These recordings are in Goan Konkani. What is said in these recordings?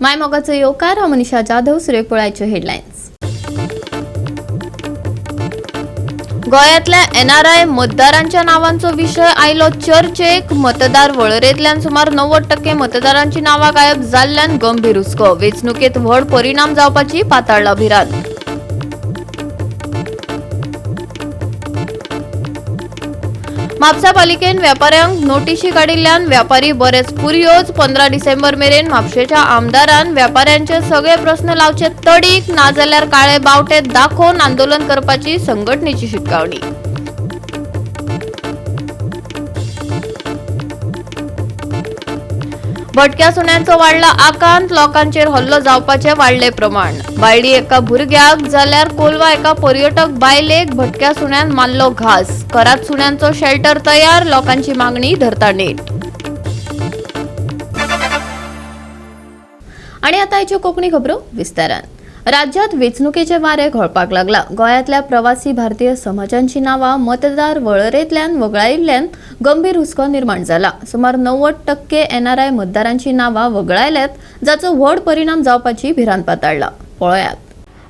माय मोगाचो येवकार. हांव मनीषा जाधव. सुरेख पळायच्यो हेडलायन्स. गोंयांतल्या एनआरआय मतदारांच्या नावांचो विशय आयलो चर्चेक. मतदार वळेरेंतल्यान सुमार 90% मतदारांची नांवां गायब जाल्ल्यान गंभीर हुस्को. वेंचणुकेत व्हड परिणाम जावपाची पाताळला भिरांत. म्हापसा पालिकेन व्यापाऱ्यांक नोटिशी काडिल्ल्यान व्यापारी बरेच फुर्योज. 15 डिसेंबर मेरेन म्हापशेच्या आमदारान व्यापाऱ्यांचे सगळे प्रस्न लावचे तडीक, नाजाल्यार काळे बावटे दाखोवन आंदोलन करपाची संघटनेची शिटकावणी. भटक्या सुण्यांचो वाडला आकांत. लोकांचेर हल्लो जावपाचे वाडले प्रमाण. बायडी एका भुरग्याक जाल्यार कोलवा एका पर्यटक बायलेक भटक्या सुण्यान मारलो घास. करात सुण्यांचो शेल्टर तयार, लोकांची मागणी धरता नेट. आणि आता हाच्यो कोंकणी खबरो विस्तारान. राज्यात वेंचणुकेचे वारे घोळपाक लागला. गोंयांतल्या प्रवासी भारतीय समाजांची नांवां मतदार वळेरेंतल्यान वगळायिल्ल्यान गंभीर हुस्को निर्माण जाला. सुमार 90% एनआरआय मतदारांची नांवां वगळायल्यात, जाचो व्हड परिणाम जावपाची भिरांत पाताळ्ळा. पळयात.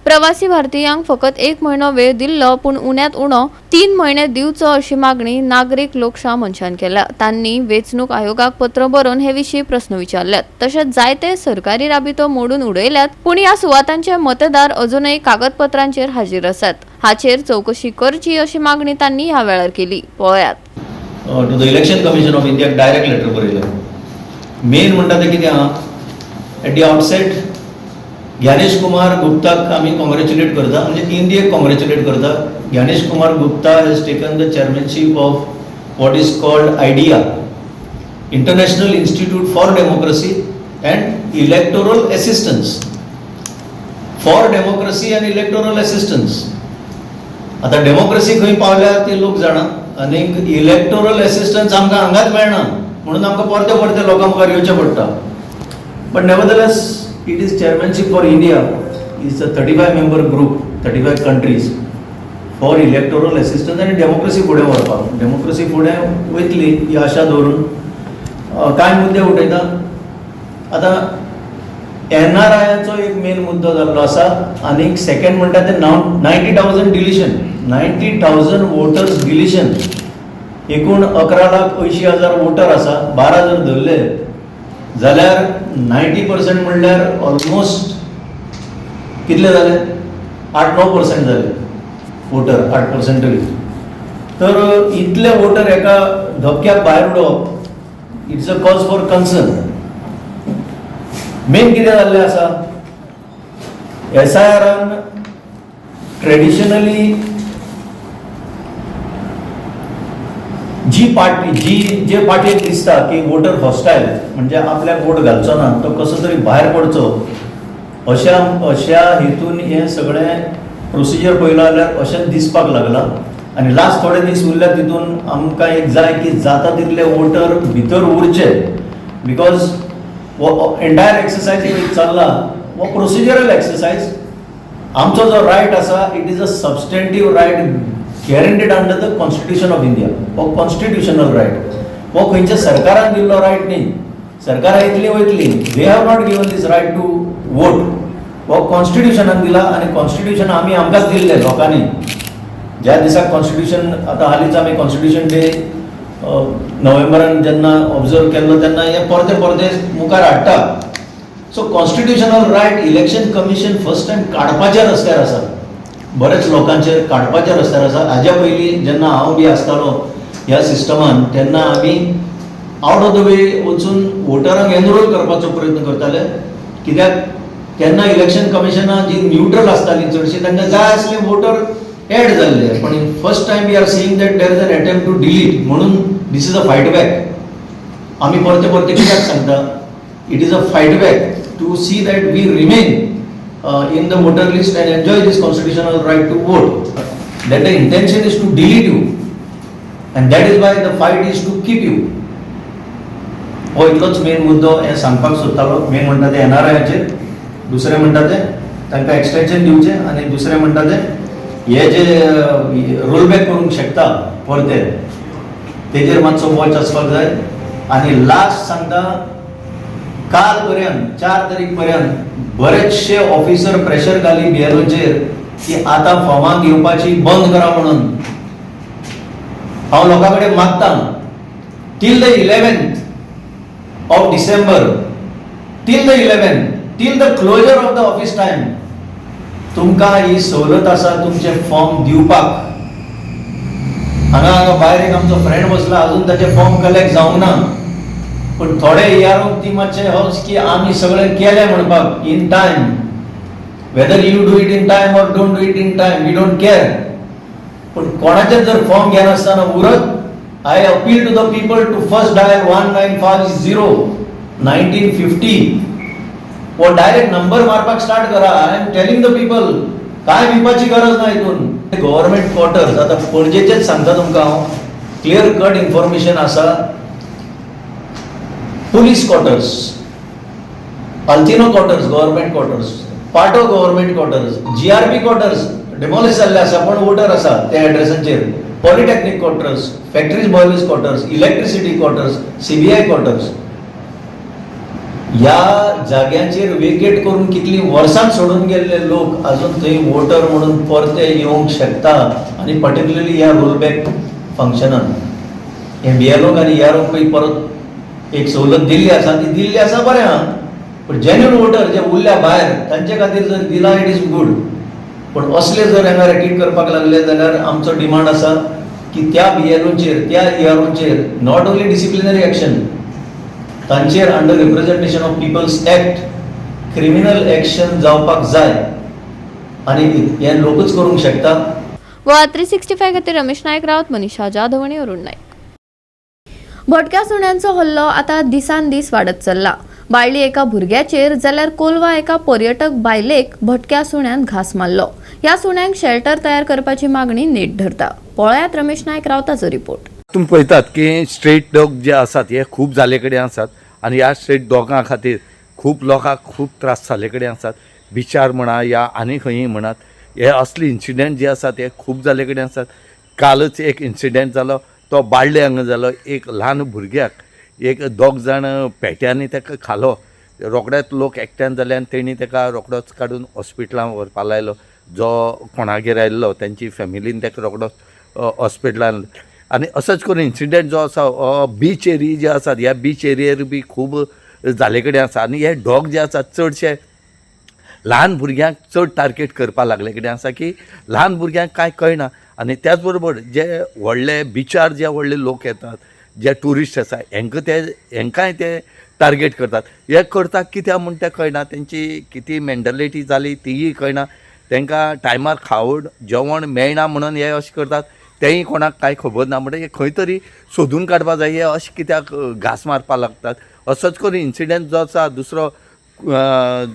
प्रवासी भारतीयांक फकत एक म्हयनो वेळ दिल्लो, पूण उण्यांत उणो 3 म्हयने दिवचो अशी मागणी नागरीक लोकशाय मंचान केल्या. तांणी वेंचणूक आयोगाक पत्र बरोवन हे विशीं प्रस्न विचारल्यात. तशेंच जायते सरकारी राबितो मोडून उडयल्यात, पूण ह्या सुवातांचे मतदार अजूनय कागदपत्रांचेर हाजीर आसात. हाचेर चवकशी करची अशी मागणी तांणी ह्या वेळार केली. पळयात. To the Election Commission of इंडियाक डायरेक्ट लेटर बरयलें. मेन म्हणटा तें कितें आहा, at the outset Gyanesh Kumar गुप्ताक आमी कॉंग्रेच्युलेट करता, म्हणजे इंडियेक कॉंग्रेच्युलेट करता. Gyanesh Kumar Gupta has taken the chairmanship of what is called IDEA, International Institute for Democracy and Electoral Assistance, for Democracy and Electoral Assistance. आतां डेमोक्रेसी खंय पावल्या ते लोक जाणा आनीक इलेक्टोरल एसिस्टन्स आमकां हांगाच मेळना म्हणून आमकां परते परते लोकां मुखार येवचें पडटा. But nevertheless, it is chairmanship for India, is a 35 member group, 35 countries, for electoral assistance आनी डेमोक्रेसी फुडें व्हरपाक. डेमोक्रेसी फुडें वयतली ही आशा दवरून कांय मुद्दे उठयता. आतां एनआरआयाचो एक मेन मुद्दो जाल्लो आसा आनी सेकंड म्हणटा ते 90,000 deletion, 90,000 voters deletion. एकूण 11,80,000 वोटर आसा. 12 जर धरले जाल्यार 90% म्हणल्यार ऑलमोस्ट कितले जाले? 8-9% जाले वोटर, 8% तरी. तर इतले वोटर एका धपक्याक भायर उडोवप, it's a cause for concern. Main कितें जाल्लें आसा, एसआयआरान ट्रेडिशनली जी पार्टी जी जे पार्टीक दिसता की वोटर हॉस्टायल, म्हणजे आपल्याक वोट घालचो ना, तो कसो तरी भायर पडचो, अशा अशा हेतून हें सगळें प्रोसिजर पळयलो जाल्यार अशेंच दिसपाक लागलां. आनी लास्ट थोडे दीस उरल्या तितून आमकां एक जाय की जाता तितले वोटर भितर उरचे, because हो एंटायर एक्सरसायज एक चल्ला हो प्रोसिजरल एक्सरसायज. आमचो जो रायट आसा, it is a substantive right guaranteed under the Constitution of India. हो कॉन्स्टिट्युशनल रायट, हो खंयच्या सरकारान दिल्लो रायट न्ही. सरकारां येतली वयतली, they have not given this right to vote. हो कॉन्स्टिट्युशनान दिला आनी कॉन्स्टिट्युशन आमी आमकांच दिल्लें लोकांनी ज्या दिसाक कॉन्स्टिट्युशन. आतां हालींच आमी कॉन्स्टिट्युशन डे नोव्हेंबरान जेन्ना ऑब्जर्व केल्लो तेन्ना हें परते परते मुखार हाडटा. So constitutional right Election Commission first time काडपाच्या रस्त्यार आसा, बरेच लोकांचेर काडपाच्या रस्त्यार आसा. हाज्या पयलीं जेन्ना हांव बी आसतालो ह्या सिस्टमान, तेन्ना आमी आउट ऑफ the वे वचून वोटरांक एनरोल करपाचो प्रयत्न करताले, कित्याक तेन्ना इलेक्शन कमिशनां जी न्यूट्रल आसतालीं चडशीं, तांकां जाय आसले वोटर एड जाल्ले. पण first time we are seeing that there is an attempt to delete, म्हणून this is a fight back. आमी परते परते कित्याक सांगता, it is a fight back to see that we remain in the voter list and enjoy this constitutional right to vote. That the intention is to delete you and that is why the fight is to keep you. हो इतलोच मेन मुद्दो हें सांगपाक सोदतालो. मेन म्हणटा ते एनआरआयाचेर, दुसरें म्हणटा ते तांकां एक्सटेन्शन दिवचें आनी दुसरें म्हणटा ते हे जे रोल बॅक करूंक शकता परते, तेजेर मातसो वॉच आसपाक जाय. आनी लास्ट सांगता, काल पर्यंत 4 तारीख पर्यंत बरेचशे ऑफिसर प्रेशर घाली बीएलओचेर की आतां फॉर्मां घेवपाची बंद करा म्हणून. हांव लोकां कडेन मागता, till the 11th of December, till the 11th, till the closure of the office time, तुमकां ही सवलत आसा तुमचे फॉर्म दिवपाक. हांगा हांगा भायर एक आमचो फ्रेंड बसला, अजून ताचे फॉर्म कलेक्ट जावंक ना, पूण थोडे इआरओ ती मातशे हौस की आमी सगळें केलें म्हणपाक in time. Whether you do it in time or don't do it in time, we don't care. पूण कोणाचेच जर फॉर्म घेनासतना उरत, I appeal to the people to first dial 1950 1950 हो डायरेक्ट नंबर मारपाक स्टार्ट करा. I am telling the people, काय भिवपाची गरज ना हितून. गव्हर्मेंट क्वॉर्टर्स, आतां पणजेचेच सांगता तुमकां हांव, क्लियर कट इन्फॉर्मेशन आसा. Police quarters, Altinho quarters government quarters, Patto government quarters, GRP quarters demolish जाल्ले आसा पण वोटर आसा त्या एड्रेसांचेर, polytechnic quarters, factories boys quarters, electricity quarters, CBI quarters, ह्या जाग्यांचेर वेकेट करून कितलीं वर्सां सोडून गेल्ले लोक अजून थंय वोटर म्हणून परते येवंक शकता. आनी पर्टिक्युलरली ह्या रोलबॅक फंक्शनान हे बीएलओक आनी इआरओक परत एक सवलत दिल्ली आसा, ती दिल्ली आसा बरें आहा, पूण जेन्युन वोटर जे उरल्या भायर तांचे खातीर जर दिला, it is good. पूण असले जर हांगा रॅकेट करपाक लागले जाल्यार आमचो डिमांड आसा की त्या बीएलओचेर, त्या इआरओचेर not only disciplinary action, तांचेर under Representation of People's Act criminal action जावपाक जाय आनी हें लोकूच करूंक शकता. गोवा 365 खातीर रमेश नायक रावत, मनीषा जाधव आनी अरुण नायक. भटक्या सुण्यांचो हल्लो आतां दिसान दीस वाडत चल्ला. बाळ्ळी एका भुरग्याचेर जाल्यार कोलवा एका पर्यटक बायलेक भटक्या सुण्यान घास मारलो. ह्या सुण्यांक शेल्टर तयार करपाची मागणी नेट धरता. पळयात रमेश नायक रावताचो रिपोर्ट. तुमी पळयतात की स्ट्रीट डॉग जे आसात हे खूब जाल्ले कडेन आसात आनी ह्या स्ट्रीट डॉगां खातीर खूब लोकांक खूब त्रास जाल्ले कडेन आसात. बिचार म्हणा या आनी खंयी म्हणात, हे असले इन्सिडंट जे आसात हे खूब जाल्ले कडेन आसात. कालच एक इन्सिडंट जालो, तो बाळ्ळे हांगा जालो. एक ल्हान भुरग्याक एक दोग जाण पेट्यांनी ताका खालो. रोखडेच लोक एकट्यान जाले आनी तेणी ताका रोखडोच काडून हॉस्पिटलान व्हरपा लायलो. जो कोणागेर आयिल्लो तेंची फॅमिलीन ताका रोखडोच हॉस्पिटलान. आनी असोच करून इन्सिडंट जो आसा हो बीच एरिया जे आसात, ह्या बीच एरियेर बी खूब जाल्ले कडेन आसा. आनी हे डॉग जे आसात चडशे ल्हान भुरग्यांक चड टार्गेट करपा लागले कितें आसा की ल्हान भुरग्यांक कांय कळना. आनी त्याच बरोबर जे व्हडले बिचार जे व्हडले लोक येतात, जे ट्युरिस्ट आसा, हेंकां ते हेंकांय ते टार्गेट करतात. हे करतात कित्याक म्हूण तें कळना. तेंची कितें मेंटलिटी जाली तीय कळना. तांकां टायमार खावड जेवण मेळना म्हणून हे अशें करतात, तेंय कोणाक कांय खबर ना. म्हणटकीर खंय तरी सोदून काडपा जाय, हे अशें कित्याक घास मारपाक लागतात. असोच करून इन्सिडंट जो आसा दुसरो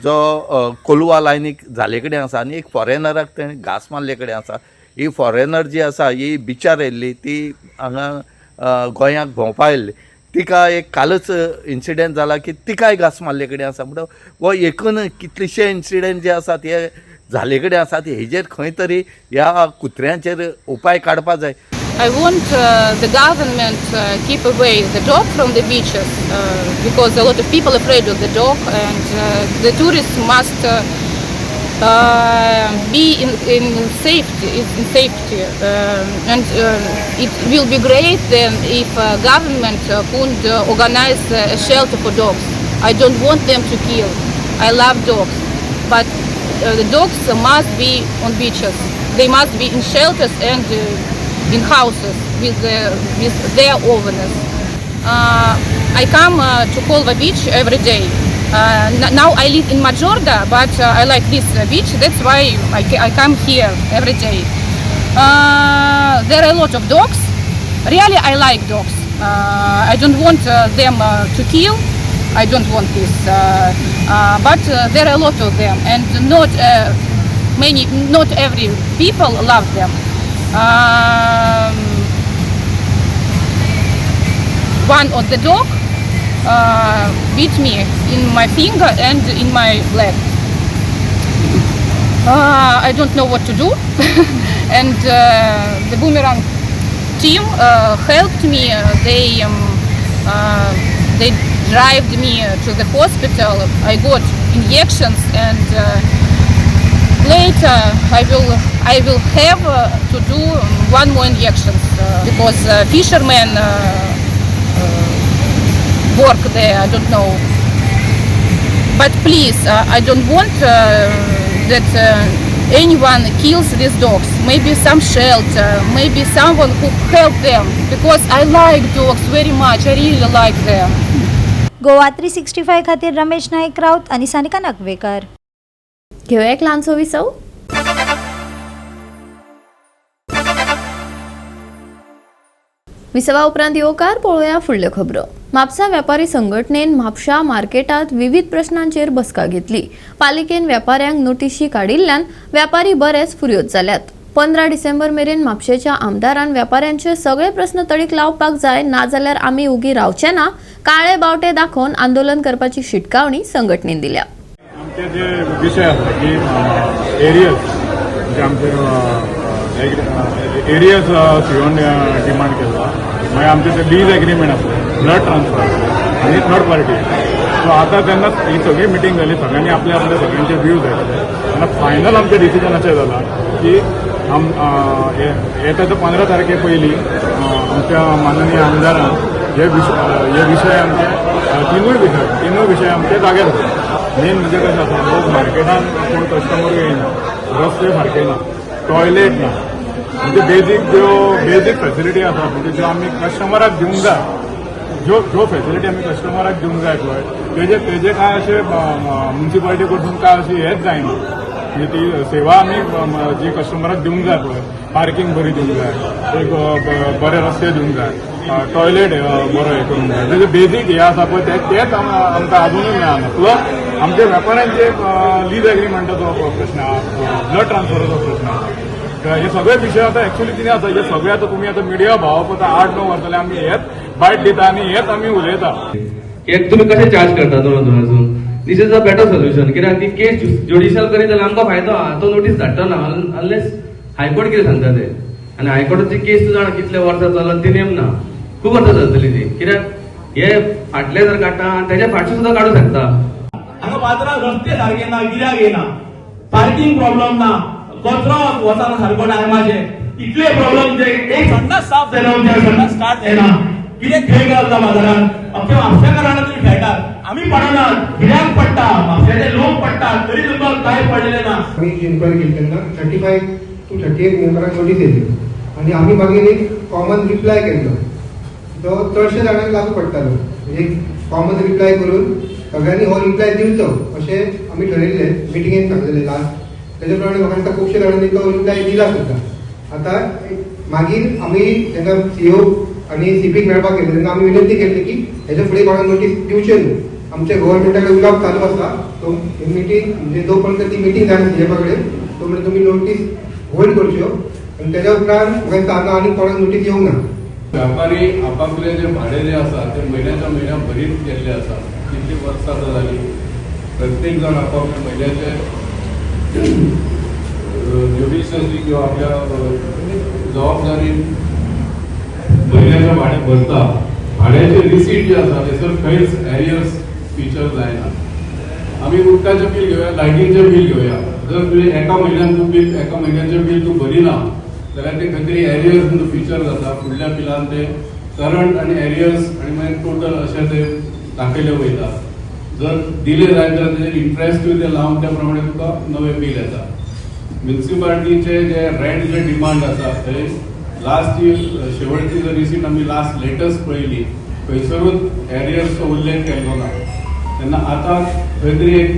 जो कोलवा लायनीक जाले कडेन आसा आनी एक फॉरेनराक तेणें घास मारले कडेन आसा. ही फॉरेनर जी आसा ही बिचार आयिल्ली, ती हांगा गोंयाक भोंवपा आयिल्ली. तिका एक कालच इन्सिडंट जाला की तिकाय घास मारले कडेन आसा. म्हणटा हो एकूण कितलेशे इन्सिडंट जे आसात हे जाले कडेन आसात. हेजेर खंय तरी ह्या कुत्र्यांचेर उपाय काडपा जाय. I want the government keep away the dog from the beaches because a lot of people afraid of the dog, and the tourists must be in safety, and it will be great then if government could organize a shelter for dogs. I don't want them to kill. I love dogs, but the dogs must be on beaches. They must be in shelters and in houses with their owners. I come to Colva Beach every day. Now I live in Majorda, but I like this beach. That's why I come here every day. There are a lot of dogs. Really, I like dogs. I don't want them to kill. I don't want this. But there are a lot of them, and not many, not every people love them. One of the dog bit me in my finger and in my leg. I don't know what to do, and the Boomerang team helped me. They drove me to the hospital. I got injections, and later I will have to do one more injections because fishermen work there. I don't know. But please, I don't want that anyone kills these dogs. Maybe some shelter, maybe someone who help them, because I like dogs very much. I really like them. Goa 365 खातीर रमेश नायक राऊत आनी सानिका नागवेकर. घेवया एक ल्हानसो विसव. विसवा उपरांत येवकार. पळोवया फुडल्यो खबरो. म्हापसा वेपारी संघटनेन म्हापशा मार्केटात विविध प्रश्नांचेर बसका घेतली. पालिकेन वेपाऱ्यांक नोटिशी काडिल्ल्यान व्यापारी बरेच फुर्योज जाल्यात. 15 डिसेंबर मेरेन म्हापशेच्या आमदारान वेपाऱ्यांचे सगळे प्रस्न तडीक लावपाक जाय, नाजाल्यार आमी उगी रावचे ना. काळे बावटे दाखोवन आंदोलन करपाची शिटकावणी संघटनेन दिल्या. आमचे जे विशय आसा की एरियर्स, म्हणजे आमचे एरियर्स सीओन डिमांड केला. मागीर आमचे ते लीज एग्रीमेंट आसले, ब्लड ट्रान्सफर आसले आनी थर्ड पार्टी. सो आतां तेन्ना ही सगळी मिटींग जाली, सगळ्यांनी आपले आपले सगळ्यांचे व्यूज आयले. तेन्ना फायनल आमचें डिसिजन अशें जालां की आम येता ते 15 तारखे पयलीं आमच्या माननीय आमदारान हे विशय आमचे तिनूय विशय आमचे जाग्यार जाता. मेन म्हणजे कशें आसा, लोक मार्केटान कोण कस्टमर येयना, रस्ते सारके ना, टॉयलेट ना, म्हणजे बेजीक ज्यो बेजीक फॅसिलिटी आसा, म्हणजे ज्यो आमी कस्टमराक दिवंक जाय, ज्यो ज्यो फॅसिलिटी आमी कस्टमराक दिवंक जाय पळय, तेजे काय अशें म्युन्सिपालिटी कडसून काय अशें हेच जायना. म्हणजे ती सेवा आमी जी कस्टमराक दिवंक जाय पळय, पार्किंग बरी दिवंक जाय, एक बरे रस्ते दिवंक जाय, टॉयलेट बरो हें करूंक जाय, तेजे बेजीक हे आसा पळय तेच आमकां अजुनूय मेळना. प्लस आमच्या वेपाऱ्यांचे लीज एग्रीमेंटाचो प्रश्न आहा, ब्लड ट्रान्सफराचो प्रश्न आहा. हे सगळे विशय आतां एक्चुअली कितें आसा, हे सगळे आतां तुमी आतां मिडिया भाव आतां 8-9 वर्सां जाले आमी हेच बायट दिता आनी हेच आमी उलयता. एक तुमी कशें चार्ज करता दोन दोन अजून? This is a better solution, कित्याक ती केस ज्युडिशियल करीत जाल्यार आमकां फायदो आहा. तो नोटीस धाडटलो ना अनलेस हायकोर्ट कितें सांगता ते. आनी हायकोर्टाची केस तूं जाणा कितले वर्सां चलत ती नेम ना, खूब वर्सां चलतली ती. कित्याक हे फाटले जर काडटा आनी तेच्या फाटचे सुद्दां काडूं शकता. हांगा बाजारात रस्ते सारके ना, कित्याक येना, पार्किंग प्रॉब्लेम ना, कचरो वचना सारको टायमाचे, इतले प्रॉब्लेम जे एक संडास साफ जायना, म्हणजे संडास स्टार्ट जायना. कितें खेळ घालता बाजारात? अख्ख्या म्हापशेकारांना तुमी खेळटात. आमी पडनात, कित्याक पडटा? म्हापशेचे लोक पडटात तरी तुमकां कांय पडलें ना. आमी जी इन्क्वायरी केली तेन्ना 35 to 38 मेंबरांक नोटीस येयली आनी आमी मागीर एक कॉमन रिप्लाय केल्लो, तो चडशे जाणांक लागू पडटालो. म्हणजे कॉमन रिप्लाय करून सगळ्यांनी हो रिप्लाय दिवचो अशें आमी ठरयल्लें, मिटिंगेन सांगलेलें लास्ट. तेजे प्रमाणे म्हाका दिसता खुबशे जाणांनी तो रिप्लाय दिला सुद्दां. आतां मागीर आमी जेन्ना सीओ आनी सीपीक मेळपाक गेले तेन्ना आमी विनंती केल्ली की हेच्या फुडें कोणाक नोटीस दिवचे न्हू. आमच्या गव्हर्मेंटा कडेन उलोवप चालू आसा. तो मिटींग म्हणजे जो पर्यंत ती मिटींग जायना सीएमा कडेन तो म्हणल्यार तुमी नोटीस होल्ड करच्यो. आनी तेज्या उपरांत म्हाका दिसता आतां आनी कोणाक नोटीस येवंक ना. व्यापारी आपापले जे भाडे जे आसा ते म्हयन्याच्या म्हयन्या भरीत गेल्ले आसा. कितली वर्सां आतां जाली, प्रत्येक जाण आपापल्या म्हयन्याचे ज्युडिशियसली किंवा आपल्या जबाबदारीन म्हयन्याचें भाडें भरता. भाड्याचे रिसीट जे आसा थंयसर खंयच एरियर्स फिचर जायना. आमी उदकाचें बील घेवया, लायटीचें बील घेवया. जर तुवें एका म्हयन्यान तूं बील, एका म्हयन्याचें बील तूं भरिना जाल्यार ते खंय तरी एरियर्स म्हणून फिचर जाता. फुडल्या बिलान ते करंट आनी एरियर्स आनी मागीर टोटल अशें ते दाखयले वयता. जर दिले जायत जाल्यार तेजेर इंट्रस्टूय ते लावन त्या प्रमाणे तुका नवें बील येता. म्युन्सिपालिटीचे जे रेंट जे डिमांड आसा, थंय लास्ट शेवटची जर रिसीट आमी लास्ट लेटस्ट पळयली, खंयसरूच एरियर्सचो उल्लेख केल्लो ना. तेन्ना आतां खंय तरी एक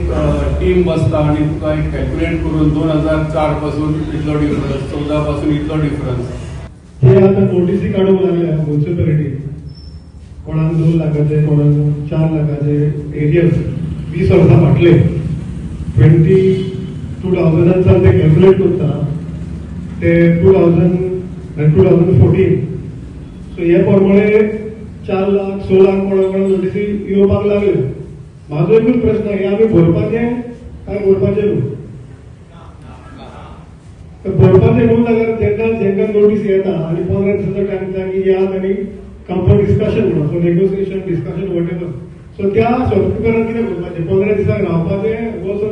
टीम बसता आनी तुका एक कॅल्क्युलेट करून 2004 पासून इतलो डिफरन्स, 14 पासून इतलो डिफरन्स. ते आता नोटीसी काडूंक लागल्या म्युन्सिपालिटी, कोणाक 2 लाखाचे, कोणाक 4 लाखाचे एरियर्स 20 वर्सां फाटले. 22 थावजंडान ते कॅल्क्युलेट करता ते 2000 आनी 2014. सो हे प्रमाणे 4 लाख, 6 लाख कोणा कोणा नोटीसी येवपाक लागल्यो. म्हाजो एकूच प्रश्न, हे आमी भरपाचे काय भरपाचे न्हू? तर भरपाचे न्हू जाल्यार जेन्ना जेंका नोटीस येता आनी 15 दिसाचो टायम दिता की येयात आनी कम फॉर डिस्कशन म्हणून, so negotiation, discussion, whatever. So त्या शॉपकिपरान कितें करपाचें, 15 दिसांक रावपाचें, वचून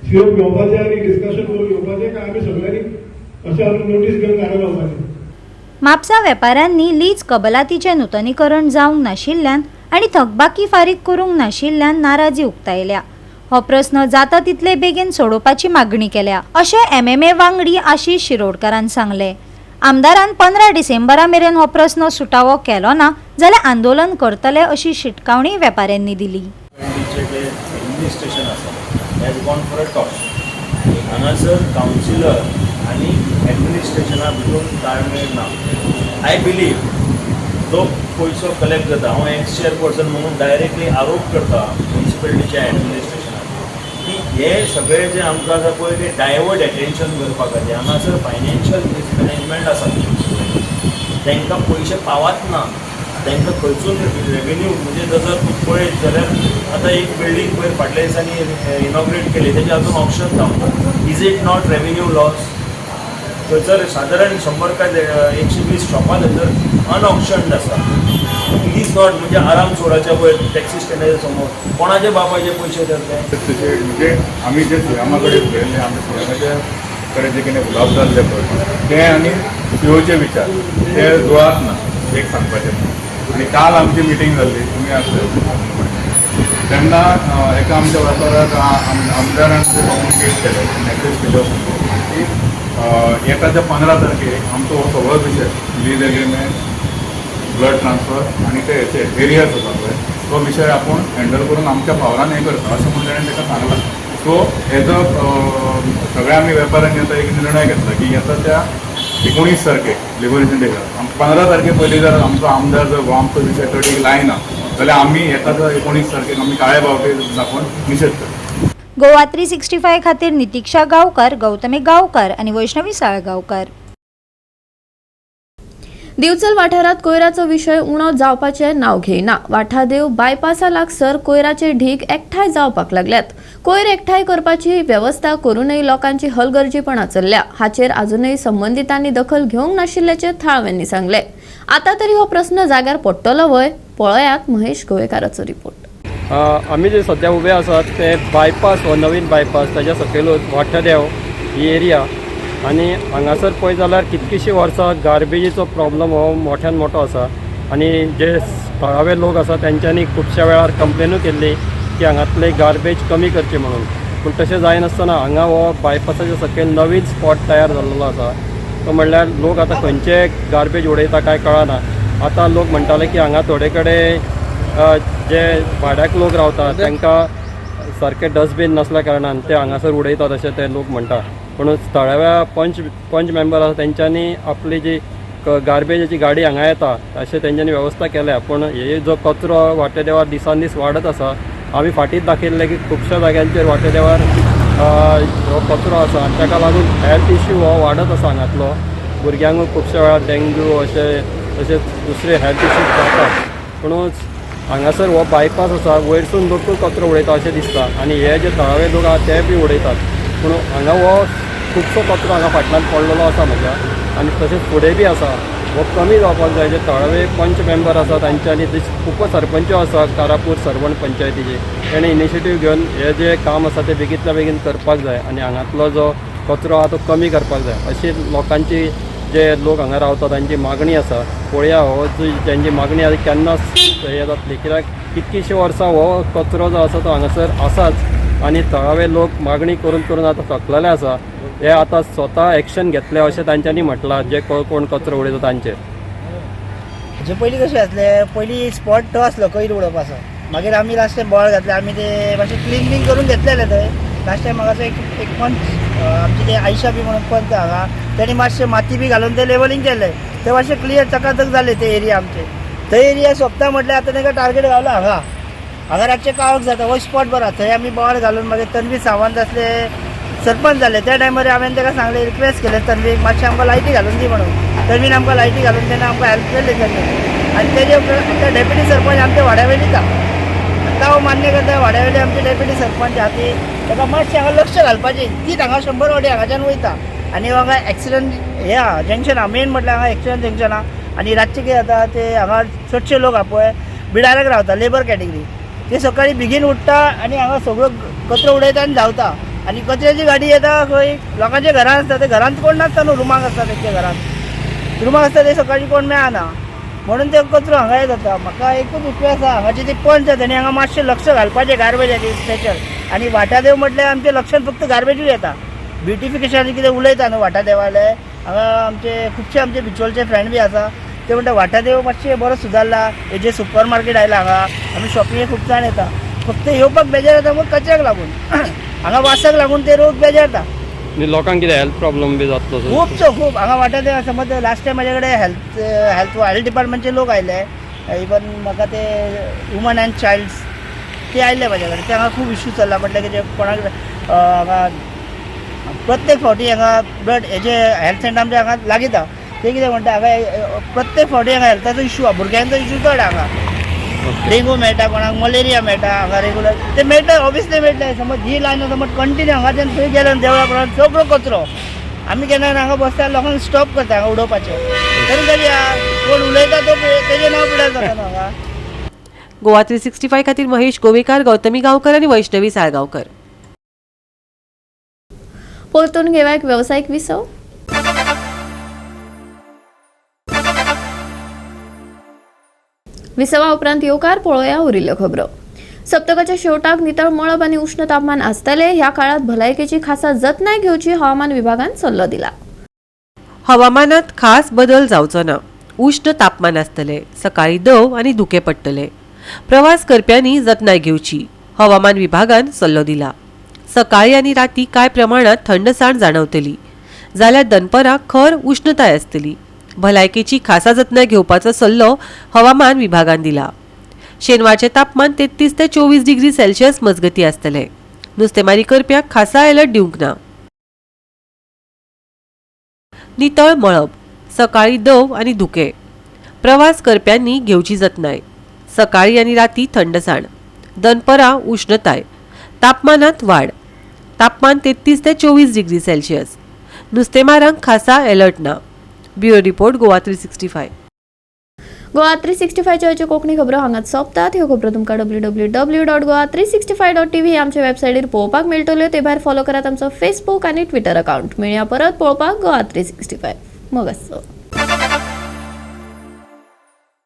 सिओ घेवपाचें आनी डिस्कशन करून घेवपाचें, काय आमी सगळ्यांनी अशें आमी नोटीस घेवन घरा रावपाचें. म्हापसा वेपाऱ्यांनी लीज कबलातीचें नुतनीकरण जावंक नाशिल्ल्यान आनी थकबाकी फारीक करूंक नाशिल्ल्यान नाराजी उक्तायल्या. हो प्रस्न जाता तितले बेगीन सोडोवपाची मागणी केल्या अशें MMA वांगडी आशिष शिरोडकारान सांगलें. आमदारान 15 डिसेंबरा मेरेन हो प्रस्न सुटावो केलो ना जाल्यार आंदोलन करतले अशी शिटकावणी वेपाऱ्यांनी दिली. एडमिनिस्ट्रेशन आसा has gone for a toss. हांगासर कावन्सिलर आनी एडमिनिस्ट्रेशना भितून ताळमेळ ना. I believe जो पयसो कलेक्ट जाता, हांव एक्स चेअरपर्सन म्हणून डायरेक्टली आरोप करता म्युनिसिपॅलिटीच्या एडमिनिस्ट्रेशनाक की हे सगळे जे आमकां आसा पळय ते डायवर्ट एटेन्शन करपा खातीर. हांगासर फायनान्शियल मिसमॅनेजमेंट आसा, तांकां पयशे पावत ना, तांकां खंयसून रेवेन्यू म्हणजे जर तूं पळयत जाल्यार आतां एक बिल्डींग पयर फाटल्या दिसांनी इनॉग्रेट केली, तेजें अजून ऑक्शन जावंक ना. Is it not revenue loss? थंयसर सादारण 100 काय 120 शॉपां थंयसर अनऑक्शन्ड आसा. It is not म्हणजे आराम चोराच्या वयर टॅक्सी स्टँडाच्या समोर कोणाचे बापायचे पयशे तर ते. तशें म्हणजे आमी जे सुयामा कडेन उलयल्ले, आमी सुयामाच्या कडेन जे कितें उलोवप जाल्लें पळय तें आनी सीओचे विचार ते जुळत ना एक सांगपाचें. आनी काल आमची मिटींग जाल्ली, तुमी आसले तेन्ना एका आमच्या वेपाराक आमदारान कम्युनिकेट केलें, मॅसेज केलो की येता त्या 15 तारखेक आमचो हो सगळो विशय लीज एग्रीमेंट, ब्लड ट्रान्सफर आनी ते हेचे एरियाज आसा पळय तो विशय आपूण हँडल करून आमच्या फावरान हें करता अशें म्हणून ताणें ताका सांगलां. सो एज अ सगळ्या आमी वेपाऱ्यांनी आतां एक निर्णय घेतला की येता त्या 19 तारखेक लिबरेशन डे 15 तारखे पयलीं जर आमचो आमदार जर हो आमचो विशय तडीक लायना जाल्यार आमी येता त्या 19 तारखेक आमी काळे बावटे दाखोवन निशेध करता. गोवा 365 खातीर नितीक्षा गांवकार, गौतमी गांवकार आनी वैष्णवी साळगांवकार. दिवचल वाठारात कोयराचो विशय उणो जावपाचें नांव घेयना. वाठादेव बायपासा लागसर कोयराचे ढीग एकठांय जावपाक लागल्यात. कोयर एकठांय करपाची वेवस्था करूनय लोकांची हलगर्जीपणा चल्ल्या. हाचेर आजूनय संबंदितांनी दखल घेवंक नाशिल्ल्याचें थळाव्यांनी सांगलें. आतां तरी हो प्रस्न जाग्यार पडटलो व्हय? पळयात महेश गोवेकाराचो रिपोर्ट. आमी जे सद्या उबे आसात ते बायपास हो नवीन बायपास ताच्या सकयलूच वाठादेव ही एरिया आनी हांगासर पळयत जाल्यार कितकीशीं वर्सां गार्बेजीचो प्रॉब्लम हो मोठ्यान मोठो आसा आनी जे थळावे लोक आसा तेंच्यांनी खुबश्या वेळार कंप्लेनूय केल्ली की हांगातले गार्बेज कमी करची म्हणून, पूण तशें जायनासतना हांगा हो बायपासाच्या सकयल नवीन स्पॉट तयार जाल्लो आसा. तो म्हणल्यार लोक आतां खंयचे गार्बेज उडयता काय कळना. आतां लोक म्हणटाले की हांगा थोडे कडेन जे भाड्याक लोक रावतात तांकां सारकें डस्टबीन नासल्या कारणान ते हांगासर उडयतात अशें ते लोक म्हणटा. पूण थळाव्या पंच पंच मेंबर आसा तेंच्यांनी आपली जी गार्बेजाची गाडी हांगा येता अशें तेंच्यांनी वेवस्था केल्या. पूण हे जो कचरो वाटेदेवार दिसान दीस वाडत आसा, आमी फाटींच दाखयल्लें की खुबश्या जाग्यांचेर वाटेदेवार हो कचरो आसा आनी ताका लागून हेल्थ इश्यू हो वाडत आसा. हांगातलो भुरग्यांकूय खुबश्या वेळार डेंग्यू अशें तशेंच दुसरे हेल्थ इश्यूज जातात. पूण हांगासर हो बायपास आसा, वयरसून लोकूय कचरो उडयता अशें दिसता आनी हे जे थळावे लोक आहा ते बी उडयतात. पूण हांगा हो खुबसो कचरो हांगा फाटल्यान पडलेलो आसा म्हज्या आनी तशेंच फुडें बी आसा. हो कमी जावपाक जाय. जे थळावे पंच मेंबर आसा तांच्यांनी, उपसरपंच आसा कारापूर सरवण पंचायतीचे, तेणें इनिशिएटीव घेवन हे जे काम आसा ते बेगींतल्या बेगीन करपाक जाय आनी हांगातलो जो कचरो आहा तो कमी करपाक जाय अशी लोकांची, जे लोक हांगा रावता तांची मागणी आसा. पळया हो तेंची मागणी आसा केन्ना हें जातली, कित्याक कितकीशीं वर्सां हो कचरो जो आसा तो हांगासर आसाच आनी थळावे लोक मागणी करून करून आतां थकलेले आसा. हे आतां स्वता एक्शन घेतले अशें तांच्यांनी म्हटलां, जे कोण कचरो उडयता तांचेर. हाजे पयलीं कशें आसलें, पयलीं स्पॉट तो आसलो कोयर उडोवपाचो. मागीर आमी लास्ट टायम बोवाळ घातले, आमी ते मातशें क्लीन बीन करून घेतलेले थंय. लास्ट टायम हांगासर एक पंच आमचे ते आयशा बी म्हणून पंच हांगा, तेणी मातशें माती बी घालून ते लेवलिंग केलें, ते मातशें क्लियर चकाचक जालें ते एरिया आमचे. थंय एरिया सोंपता म्हटल्यार आतां तांकां टार्गेट घालो हांगा. हांगा रातचें काळोख जाता, हो स्पॉट बरो, थंय आमी बोवाळ घालून मागीर तन्वी सावंत आसले सरपंच जाले त्या टायमार हांवें ताका सांगलें, रिक्वेस्ट केलें तन्वीक मातशें आमकां लायटी घालून दी म्हणून. तन्वीन आमकां लायटी घालून तेन्ना आमकां हेल्प केली तन्वीन. आनी तेजे उपरांत आतां डेप्युटी सरपंच आमच्या वाड्या वयलीच आहा, आतां हांव मान्य करता वाड्या वयली आमचे डेप्युटी सरपंच आहा ती ताका मातशें हांगा लक्ष घालपाचें. तीच हांगा 100 वाटी हांगाच्यान वयता आनी हांगा एक्सिडंट हें आहा जंक्शन आहा, मेन म्हटल्यार हांगा एक्सिडंट जंक्शन आहा. आनी रातचें कितें जाता ते हांगा चडशे लोक आहा पळय बिडारक रावता, लेबर कॅटेगरी. ते सकाळी बेगीन उठ्ठा आनी हांगा सगळो कचरो उडयता आनी धांवता. आनी कचऱ्याची गाडी येता खंय लोकांच्या घरान आसता, ते घरांत कोण नासता न्हू, रुमाक आसता, तेंच्या घरांत रुमाक आसता, ते सकाळी कोण मेळना म्हणून ते कचरो हांगा येत जाता. म्हाका एकूच रिक्वेस्ट आसा, हांगाचे ते पंच आसा तेणी हांगा मातशें लक्ष घालपाचें गार्बेजाचेर स्पेशल. आनी वाठादेव म्हटल्यार आमच्या लक्षांत फक्त गार्बेजूच येता, ब्युटिफिकेशन कितें उलयता न्हू वाठादेवाले. हांगा आमचे खुबशे आमचे बिचोलचे फ्रेंड बी आसा, ते म्हणटा वाठादेव मातशें बरो सुदारला, हे जे सुपर मार्केट आयला हांगा आमी शॉपिंगेक खूब जाण येता, फक्त येवपाक बेजार जाता मग कचऱ्याक लागून, हांगा वासाक लागून ते रोग बेजारता. लोकांक कितें हेल्थ प्रॉब्लम बी जातलो? खुबसो खूब हांगा वाठादेव समज लास्ट टायम म्हाजे कडेन हेल्थ हेल्थ हेल्थ डिपार्टमेंटचे लोक आयले, इवन म्हाका ते वुमन अँड चायल्ड्स ते आयले म्हाजे कडेन, ते हांगा खूब इश्यू चल्ला म्हटल्यार कितें कोणाक हांगा प्रत्येक फावटी हांगा ब्लड हेजे हेल्थ सेंटर आमच्या हांगा लागींच आहा, ते कितें म्हणटा हांगा प्रत्येक फावटी हांगा हेल्थाचो इश्यू आहा, भुरग्यांचो इश्यू चड हांगा, डेंगू मेळटा कोणाक, मलेरिया मेळटा हांगा रेगुलर, ते मेळटा ऑब्वियसली मेळटा. समज ही लायन समज कंटिन्यू हांगाच्यान थंय गेले देवळा प्रमाण सगळो कचरो, आमी केन्ना हांगा बसता लोकांक स्टॉप करता हांगा उडोवपाचें, तरी तरी कोण उलयता तो तेजें नांव पिड्यार जाता न्हू हांगा. गोवा 365 खातीर महेश गोवेकार, गौतमी गांवकर आनी वैष्णवी साळगांवकर. परतून घेवया एक वेवसायीक विसव. विसवा उपरांत येवकार पळोवया उरिल्ल्यो खबरो. सप्तकाच्या शेवटाक नितळ मळब आनी उश्ण तापमान आसतले. ह्या काळात भलायकेची खासा जतनाय घेवची हवामान विभागान सल्लो दिला. हवामानात खास बदल जावचो ना, उश्ण तापमान आसतले, सकाळी दव आनी धुकें पडटले. प्रवास करप्यांनी जतनाय घेवची, हवामान विभागान सल्लो दिला. सकाळी आनी राती कांय प्रमाणात थंडसाण जाणवतली, जाल्यार दनपरां खर उश्णताय आसतली. भलायकेची खासा जतनाय घेवपाचो सल्लो हवामान विभागान दिला. शेनवारचें तापमान 33 ते 24 डिग्री सेल्सियस मजगती आसतले. नुस्तेमारी करप्यांक खासा अलर्ट दिवंक ना. नितळ मळब, सकाळी दव आनी धुकें. प्रवास करप्यांनी घेवची जतनाय. सकाळी आनी राती थंडसाण, दनपरां उश्णताय, तापमानात वाड. तापमान 33 ते 24 डिग्री सेल्सियस. नुस्तेमारांक खासा अलर्ट ना. Bureau report, Goa 365. Goa 365च्या Konkani खबरो हांगाच सोंपतात. ह्यो खबरो तुमकां www.goa365.tv आमच्या वेबसायटीर पळोवपाक मेळटल्यो. ते भायर फॉलो करात आमचो फेसबूक आनी ट्विटर अकाउंट. मेळया परत पळोवपाक गोवा 365. मग आसचो.